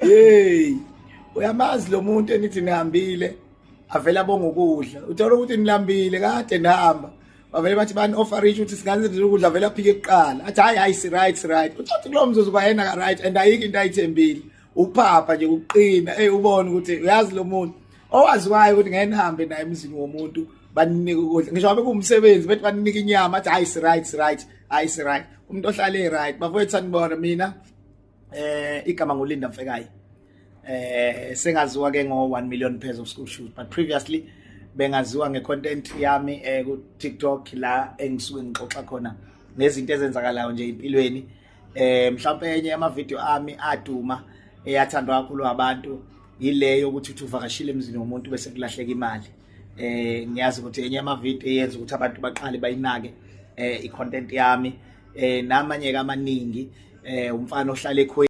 Hey, uyamazi lo muntu enithi nihambile avela bonga ukudla. Uthola ukuthi nilambile kade nihamba. Bavele bathi bani offer ukuthi singazenza ukudla, vele aphike kuqala. Athi hayi hayi, si right, si right. Uthola kulo mzuzu kwayena ka right and ayikho into ayithembile. Uphapha nje ukuqina, hey, ubone ukuthi uyazi lo muntu owaziwayo ukuthi ngeke nihambe naye emzini womuntu baninike ukudla. Ngisho ngabe kuwumsebenzi, bethi baninike inyama, athi hayi, si right, si right, hayi, si right. Umuntu ohlale right. Bafowethu, sanibona. Mina igama nguLinda Mfekayi. Sengaziwa ke ngo 1 million pairs of school shoes, but previously bengaziwa ngecontent yami ku TikTok, la engisuke ngixoxa khona ngezinto ezenzakalayo nje empilweni. Mhlawumbe enye yama video ami aduma, eyathandwa kakhulu abantu, yileyo ukuthi uthi uvakashile emzini womuntu bese kulahleka imali. Ngiyazi ukuthi enye yama video eyenza ukuthi abantu baqale bayinake i-content yami. Namanye ke amaningi, umfana ohlala ekhweni.